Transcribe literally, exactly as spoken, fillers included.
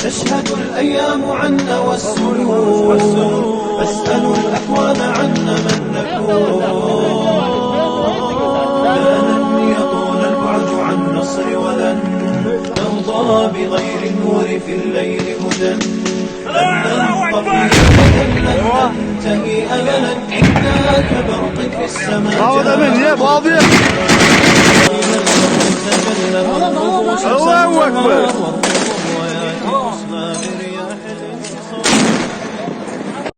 تشهد الأيام عنا والسنون، فاسألوا الأكوان عنا من نكون. لا لن يطول البعد عن نصر، ولن نرضى بغير النور في الليل هدى. لن نلقى في غدا لن ننتهي أملا إنا كبرق في السماء. هذا من يا فاضي. الله أكبر.